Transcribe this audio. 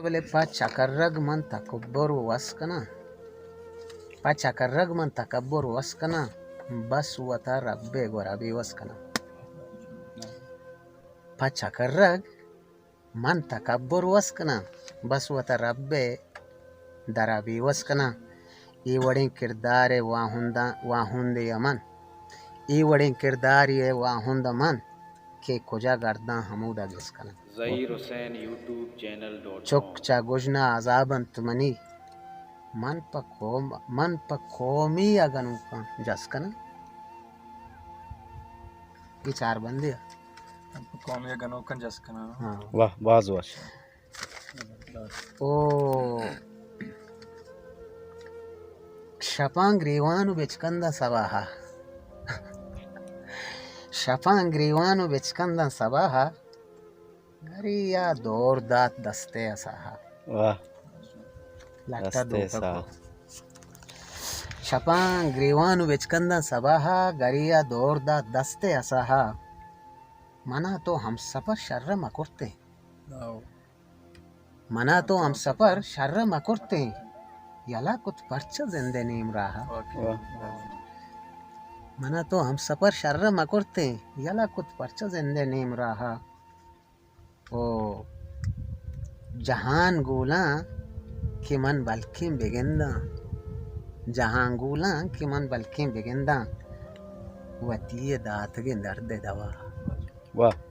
بلے پہ چکرگ من تکبر وس کناں، پہ چکرگ من تکبر وس کناں، بس وتا رب ءِ گورا بے وس کناں۔ پہ چکرگ من تکبر وس کناں، بس وتا رب ءِ درا بے وس کناں۔ اے وڑیں کردار ءِ واہنداں، واہندے ءَ من، اے وڑیں کردارے ءِ واہند ءَ من کہ کجا گرداں ہمودا گس کناں۔ ظہیر حسین یوٹیوب چینل ڈاٹ کام۔ چک چا گژن ءَ عذاب انت منی، من پہ قوم، من پہ قومی ءَ گنوکاں جس کناں۔ اے چار بندے ءَ۔ من پہ قومی ءَ گنوکاں جس کناں۔ ہاں۔ واہ، باز وش۔ او شپاں گریوان ءُ بچکنداں سباہا۔ شپاں گریوان ءُ بچکنداں سباہا۔ گری ءَ دور دات دست ءِ اساہا۔ واہ۔ لٹ ءَ دست ءِ دوکہ اساہا۔ شپاں گریوان ءُ بچکنداں سباہا، گری ءَ دور دات دست ءِ اساہا۔ منا تو ہمسفر شر مہ کرتیں۔ منا تو ہمسفر شر مہ کرتیں، یلہ کت پرچہ زند ءِ نیم راہا۔ واہ۔ منا تو ہمسفر شر مہ کرتیں، یلہ کت پرچہ زند ءِ نیم راہا۔ او جہان گولاں کہ من بلکیں بگنداں، جہان گولاں کہ من بلکیں بگنداں، وتی ءِ داتگیں درد ءِ دوا۔ واہ۔